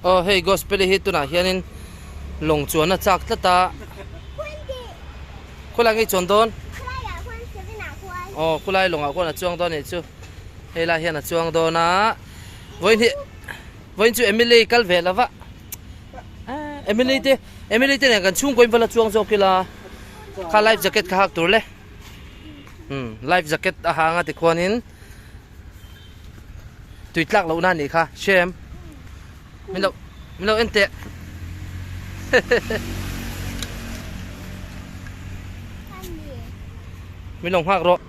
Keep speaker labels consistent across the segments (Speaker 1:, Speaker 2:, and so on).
Speaker 1: Aw hei gospel hi tunah hianin lawng chuan a chak tlat a. Khawilai nge i chuan dawn? Aw khulai lawngah khuan a chuang dawn anih chu. Hei lai hian a chuang dawn a. Vawiin hi vawiin chu Emily kal ve lo va. Emily te Emily te nen kan chhungkaw in va la chuang zawk ila. Kha life jacket kha hak tur le. Umm life jacket a hang a tikhuanin. Tui tlak lohna a nih kha Shem min lo min lo en teh min lo nghak rawh.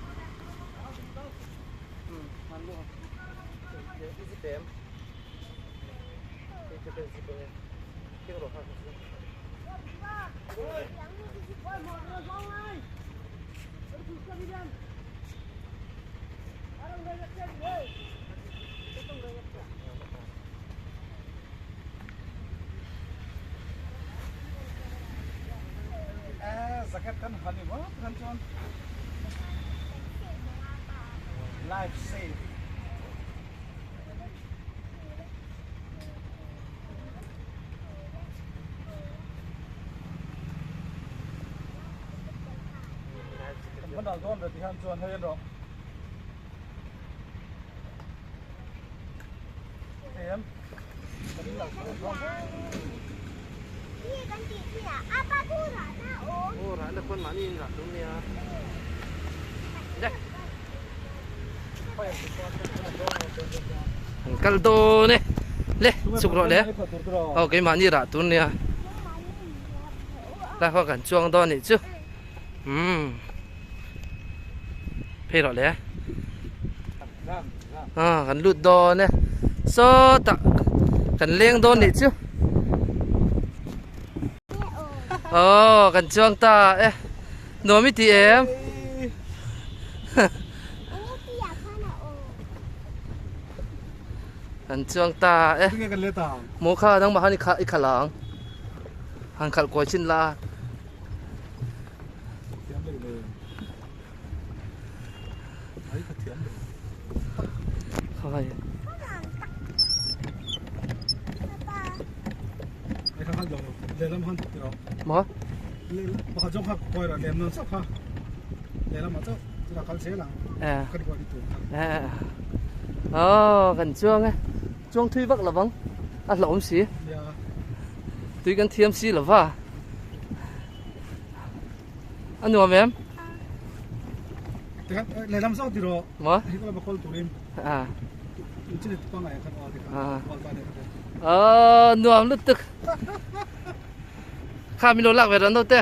Speaker 2: Jacket kan han i vak han chuan life save Kan dal dawn ve ti hian chuan hei en rawh. Em. Kan dal dawn.
Speaker 1: Aw rah na khawn mahni in rah tum nia. An kal dawn e. Le chuk rawh le. Aw keimahni rah tur nia. Lai khaw kan chuang dawn nih chu. Umm phei rawh le ah kan lut dawn e sawtah kan leng dawn nih chu aw kan chuang ta e nuam i ti em kan chuang ta e maw kha nangmah khan i khalh ang han khalh kuai chin la. Maw? Aw kan chuang e chuang thui vak lovang a hlauhawm si tui kan thiam si lova. A nuam em?
Speaker 2: Lehlam zawk ti rawh.
Speaker 1: Maw?
Speaker 2: Hei ka lama call turin.
Speaker 1: Ah.
Speaker 2: Chu ni pangai khan aw ti kha. Call ta ne kha.
Speaker 1: Ah, nuam lutuk. Kha min lo lak ve ran do te.